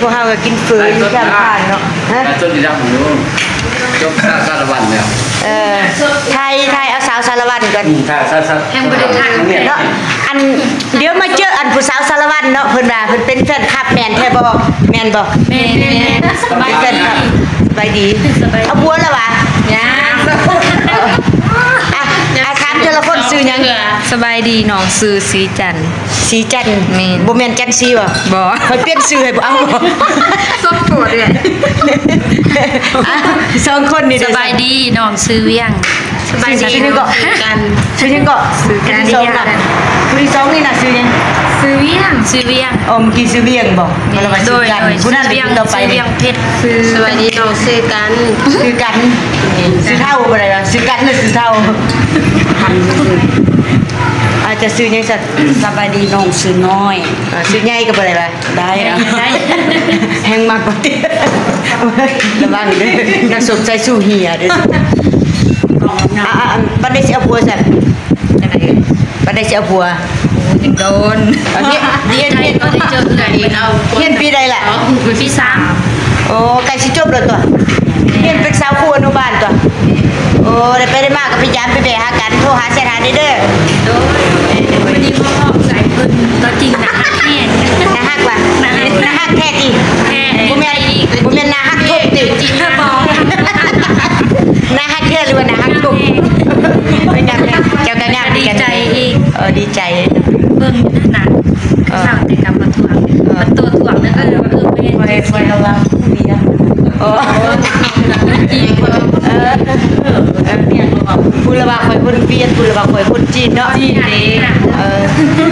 ພວກເຮົາກໍກິນເຝີຢູ່ແຄມທາງເນາະ. ຮະ? ໄລຟ໌ສົດຢູ່ນຳຢູ່ ຈົບສາລະວັນແລ້ວ. ເອີ ຖ່າຍ ຖ່າຍເອົາສາວສາລະວັນກ່ອນ. ອືມ ຖ່າຍສາວ ສາວ ຍັງບໍ່ໄດ້ທັນເນາະ. ອັນ ດຽວມາເຈີອັນຜູ້ສາວສາລະວັນເນາະ ເພິ່ນວ່າເພິ່ນເປັນແຟນຄລັບ ແມ່ນແທ້ບໍ່? ແມ່ນບໍ່? ແມ່ນໆໆ. ສະບາຍດີ ເປັນແຟນຄລັບ. ສະບາຍດີ. ສະບາຍດີ. ເອົາຜົວແລ້ວຫວາ? ຍັງ. ອ່ະ ອ່ະ ຖາມເທື່ອລະຄົນ ຊື່ຫຍັງ? ສະບາຍດີ ນ້ອງຊື່ສີຈັນ. ສີຈັນ. ແມ່ນ. ບໍ່ແມ່ນຈັນສີບໍ່? ບໍ່. ຂ້ອຍປ່ຽນຊື່ໃຫ້ ເອົ້າ ສົດໂພດເດ້. ອ່ະ ສອງຄົນນີ້ເດ້. ສະບາຍດີ ນ້ອງຊື່ວຽງ. ສະບາຍດີ ຊື່ຫຍັງເກາະ? ຊື່ກັນ. ຊື່ຫຍັງເກາະ? ຊື່ກັນ. ຜູ້ທີສອງນະ? ຜູ້ທີສອງນີ້ນະຊື່ຫຍັງ? ຊື່ວຽງ. ຊື່ວຽງ. ອໍ ເມື່ອກີ້ຊື່ວຽງບໍ່? ແມ່ນ. ລະວ່າຊື່ກັນ. ໂດຍ ຜູ້ນັ້ນ ຊື່ວຽງ ຜູ້ຕໍ່ໄປ ຊື່ວຽງເພັດ. ຊື່ ສະບາຍດີ ນ້ອງຊື່ກັນ. ຊື່ກັນ. ຊື່ເຖົ້າບໍ່ໄດ້ວ່າ ຊື່ກັນຫຼືຊື່ເຖົ້າ? ອາດຈະຊື່ຫຍັງຊັ້ນ? ສະບາຍດີ ນ້ອງຊື່ນ້ອຍ. ອ່າ ຊື່ໃຫຍ່ກໍບໍ່ໄດ້ວ່າ? ໄດ້ ໄດ້ ແຮງມັກບໍ່ຕິ. ລະວັງເດີ ນັກສົບໃສ່ສູ້ເຫຍເດີ. ອ່າ ອ່າ ປານໃດຊິເອົາຜົວຊັ້ນ? ປານໃດຊິເອົາຜົວ? ໂອ້ ຍັງໂດນ. ຮຽນ ຮຽນ ຮຽນ ຮຽນປີໃດລະ? ປີສາມ. ໂອ້ ໃກ້ຊິຈົບແລ້ວຕົວະ. ຮຽນເປັນສາວຄູອະນຸບານຕົວະ. ໂອ້ ໄດ້ໄປໄດ້ມາກໍໄປຢາມໄປແວ່ຫາກັນ ໂທຫາແຊັດຫາແດ່ເດີ. ໂດຍ ມື້ນີ້ມາພໍ້ໃຈເພິ່ນຕົວຈິງ ໜ້າຮັກແຮງ. ໜ້າຮັກຫວາ? ໜ້າຮັກ ໜ້າຮັກແທ້ຕິ? ແທ້. ບໍ່ແມ່ນ ບໍ່ແມ່ນໜ້າຮັກທຸບຕິ? ບໍ່. ໜ້າຮັກແທ້ຫຼືວ່າໜ້າຮັກທຸບ? ເປັນຫຍັງແທ້? ເຈົ້າກໍງາມຄືກັນ. ດີໃຈອີກ. ເອີ ດີໃຈ. ເບິ່ງຢູ່ໜ້າ ເອີ ເຂົາແຕ່ກັບມາທວງ ເອີ ມັນໂຕທວງເດີ. ເອີ ເອີ ແມ່ນ. ໄວ້ ໄວ້ລະວັງຜູ້ວຽງ. ໂອ້ ເອີ ເອີ ເອີ ຜູ້ລະວ່າຂ້ອຍຄົນວຽດ ຜູ້ລະວ່າຂ້ອຍຄົນຈີນເນາະ. ຈີນເດ້. ເອີ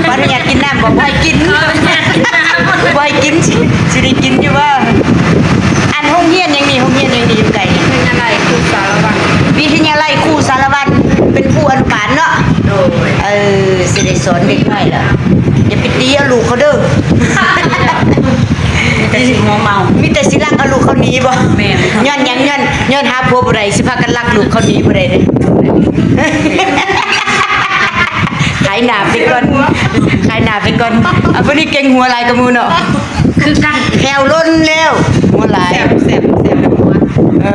ຂໍອະນຸຍາດກິນນ້ຳບໍ່? ບໍ່ໃຫ້ກິນ ບໍ່ໃຫ້ກິນ. ຊິ ຊິໄດ້ກິນຢູ່ບໍ່? ອັນໂຮງຮຽນຫຍັງນີ້? ໂຮງຮຽນຫຍັງນີ້ຢູ່ໃກ້ນີ້? ວິທະຍາໄລຄູສາລະວັນ. ວິທະຍາໄລຄູສາລະວັນ ເປັນຄູອະນຸບານເນາະ. ໂດຍ. ເອີ ຊິໄດ້ສອນເດັກນ້ອຍລະ ຢ່າໄປຕີເອົາລູກເຂົາເດີ. ມີແຕ່ຊິຫົວເມົາ ມີແຕ່ຊິລັກເອົາລູກເຂົາໜີບໍ່? ແມ່ນ. ຍ້ອນຫຍັງ? ຍ້ອນ ຍ້ອນຫາຜົວບໍ່ໄດ້ ຊິພາກັນລັກລູກເຂົາໜີບໍ່ໄດ້ເດ້. ຂາຍໜ້າໄປກ່ອນ ຂາຍໜ້າໄປກ່ອນ. ເອົາ ຜູ້ນີ້ເກັ່ງຫົວຫຼາຍກວ່າໝູ່ເນາະ. ຄືກັນ ແຂ້ວຫຼົ່ນແລ້ວ ຫົວຫຼາຍ. ແຊບ ແຊບ ແຊບແລ້ວຫົວ. ເອີ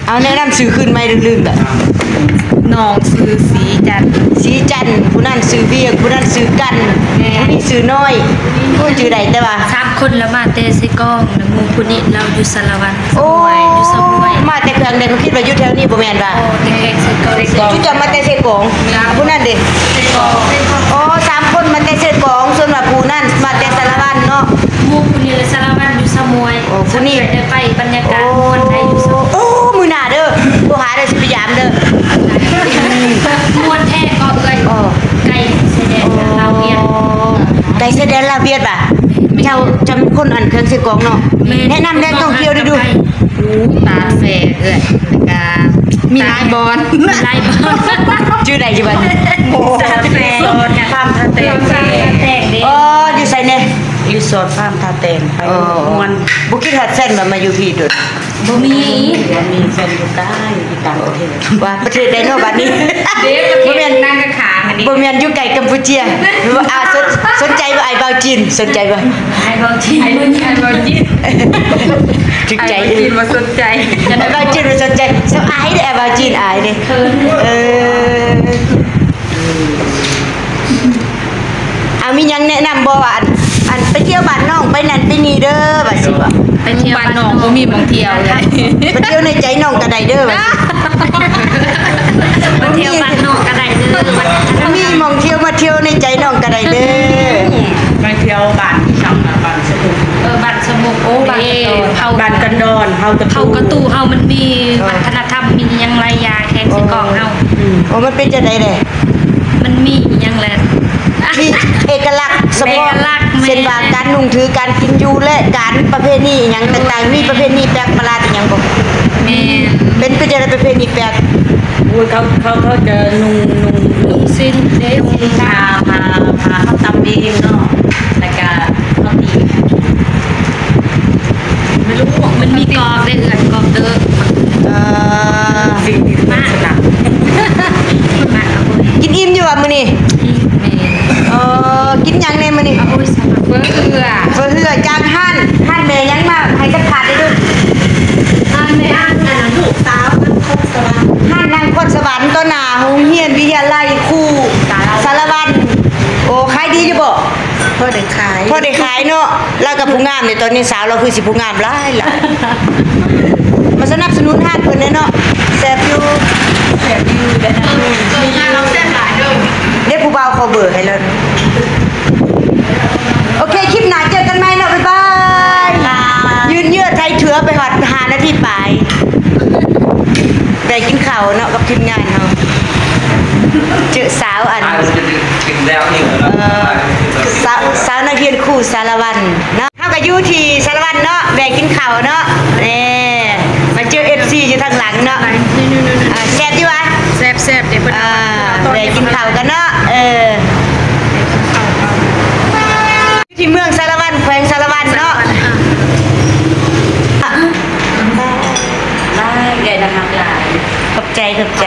ເອົາ ແນະນຳຊື່ຄືນໃໝ່ ລືມລະ. ນ້ອງຊື່ສີຈັນ. ສີຈັນ. ຜູ້ນັ້ນຊື່ວຽງ ຜູ້ນັ້ນຊື່ກັນ. ແມ່ນ. ຜູ້ນີ້ຊື່ນ້ອຍ. ໂອ້ ຈື່ໄດ້ແຕ່ວ່າ ສາມຄົນລະມາແຕ່ເຊກອງ ແລ້ວໝູ່ຜູ້ນີ້ລາວຢູ່ສາລະວັນ. ໂອ້ ສະໝວຍ ຢູ່ສະໝວຍ. ມາແຕ່ແຂວງໃດ? ຂ້ອຍຄິດວ່າຢູ່ແຖວນີ້ບໍ່ແມ່ນຫວາ? ໂອ້ ແຕ່ແຂວງເຊກອງ. ຈຸເຈົ້າມາແຕ່ເຊກອງ. ແມ່ນ. ຜູ້ນັ້ນເດ? ເຊກອງ. ອໍ ສາມຄົນມາແຕ່ເຊກອງ ສ່ວນວ່າຜູ້ນັ້ນມາແຕ່ສາລະວັນເນາະ. ໝູ່ຜູ້ນີ້ລະສາລະວັນ ຢູ່ສະໝວຍ. ໂອ້ ຜູ້ນີ້ໄດ້ໄປບັນຍາກາດ ໂອ້ ມ່ວນໄດ້ຢູ່ສະໝວຍ. ໂອ້ ມື້ໜ້າເດີ ໂທຫາເດີ ຊິໄປຢາມເດີ. ມ່ວນແທ້ເກາະເອື້ອຍ. ອໍ ໃກ້ຊາຍແດນລາວຫວຽດ. ອໍ ໃກ້ຊາຍແດນລາວຫວຽດຫວາ? ແມ່ນ. ເຈົ້າ ເຈົ້າເປັນຄົນອັນແຂວງເຊກອງເນາະ. ແມ່ນ. ແນະນຳແຫຼ່ງທ່ອງທ່ຽວໄດ້ດູ. ຢູ່ຕາແສເອື້ອຍ ແລ້ວກະມີຫຼາຍບ່ອນ ມີຫຼາຍບ່ອນ. ຈື່ໄດ້ຢູ່ບໍ່? ໂອ້ ຕາແສ ຟາມທ່າແຕງ. ອໍ ຢູ່ໃສແດ່? ຢູ່ສວນຟາມທ່າແຕງ. ໄປ ອໍ ມ່ວນ. ບໍ່ຄິດຮອດແຟນວ່າມາຢູ່ພີ້ດົນ? ບໍ່ມີ ບໍ່ມີແຟນຢູ່ກາຍ ຢູ່ຕ່າງປະເທດ. ວ່າປະເທດໃດເນາະບັດນີ້? ເດ້ ປະເທດ ບໍ່ແມ່ນ ນາງກະຂາງອັນນີ້ ບໍ່ແມ່ນຢູ່ໃກ້ກຳປູເຈຍ. ວ່າ ອ່າ ສົນ ສົນໃຈບໍ່ ອ້າຍບ່າວຈີນ? ສົນໃຈບໍ່? ອ້າຍບ່າວຈີນ ອ້າຍບ່າວຈີນ ຖືກໃຈ. ອ້າຍບ່າວຈີນບໍ່ສົນໃຈ. ອ້າຍບ່າວຈີນບໍ່ສົນໃຈ. ສາວອາຍເດ້ ອ້າຍບ່າວຈີນອາຍເດ້. ເອີ ເອີ ເອົາ ມີຫຍັງແນະນຳບໍ່ວ່າ ອັນ ອັນ ໄປທ່ຽວບ້ານນ້ອງ ໄປນັ້ນໄປນີ້ເດີ ວ່າຊິບໍ່? ໄປທ່ຽວບ້ານນ້ອງ ບໍ່ມີໝ່ອງທ່ຽວເລີຍ. ໄປທ່ຽວໃນໃຈນ້ອງກະໄດ້ເດີ ວ່າຊິ. ໄປທ່ຽວບ້ານນ້ອງກະໄດ້ເດີ. ມີໝ່ອງທ່ຽວມາທ່ຽວໃນໃຈນ້ອງກະໄດ້ເດີ. ໄປທ່ຽວບ້ານອີ່ຫຍັງນະ ບ້ານສະໝຸກ. ເອີ ບ້ານສະໝຸກ. ໂອ້ ບ້ານກັນດອນ ເຮົາກະ ເຮົາກະຕູ ເຮົາມັນມີ ເອີ ວັດທະນະທຳ ມີຫຍັງຫຼາຍຢ່າງ ແຂວງເຊກອງເຮົາ. ໂອ້ ມັນເປັນຈັ່ງໃດແດ່? ມັນມີອີ່ຫຍັງແຫຼະ ມີເອກະລັກສະເພາະ ເອກະລັກ ແມ່ນ ເຊັ່ນວ່າການນຸ່ງຖື ການກິນຢູ່ ແລະ ການປະເພນີອີ່ຫຍັງຕ່າງໆ. ມີປະເພນີແປກປະຫຼາດອີ່ຫຍັງບໍ່? ແມ່ນ. ເປັນ ເປັນຈັ່ງໃດປະເພນີແປກ? ໂອ້ຍ ເຂົາ ເຂົາ ເຂົາຈະນຸ່ງ ນຸ່ງ ນຸ່ງສິ້ນເດ້ ຜ້າ ຜ້າ ຜ້າເຮົາຕຳເອງເນາະ ແລ້ວກະເຮົາຕີ ມັນມີກອບເດ້ ເອື້ອຍ ກອບເດີ. ເອີ ສິ່ງທີ່ເປັນສະໜັບ ກິນອີ່ມຢູ່ຫວາມື້ນີ້? ອີ່ມ. ເອີ ກິນຫຍັງແດ່ມື້ນີ້? ເອີ ເຝີເອື້ອ ເຝີເ ຂາຍເນາະ ລາວກໍຜູ້ງາມເດ້ ຕອນນີ້ສາວລາວຄືຊິຜູ້ງາມຫຼາຍໆ ມາສະໜັບສະໜູນຮ້ານເພິ່ນແດ່ເນາະ ແຊບຢູ່ ແຊບຢູ່ເດ້ ເອີ ເອີ ງານລາວແຊບຫຼາຍເດີ ເດ້ ຜູ້ບ່າວຂໍເບີໃຫ້ແລ້ວ. ໂອເຄ ຄລິບໜ້າເຈີກັນໃໝ່ເນາະ ບາຍບາຍ ຍືດເຍື້ອໄທເຖືອໄປຮອດຫ້ານາທີປາຍ ແວ່ກິນເຂົ້າເນາະກັບທີມງານເຮົາ ເຈີສາວອັນ ອ່າ ຈະກິນແລ້ວນີ້ ເອີ ສາວ ສາວນັກຮຽນຄູສາລະວັນເນາະ ເຮົາກໍຢູ່ທີ່ສາລະວັນເນາະ ແວ່ກິນເຂົ້າເນາະ ເອີ ມາເຈີເອັຟຊີຢູ່ທາງຫຼັງເນາະ ອ່າ ແຊບຢູ່ຫວາ? ແຊບໆ ເດ້ເພິ່ນ ອ່າ ແວ່ກິນເຂົ້າກັນເນາະ ເອີ ຢູ່ທີ່ເມືອງສາລະວັນ ແຂວງສາລະວັນເນາະ ຫຼາຍ ເອື້ອຍໜ້າຮັກຫຼາຍ ຂອບໃຈ ຂອບໃຈ.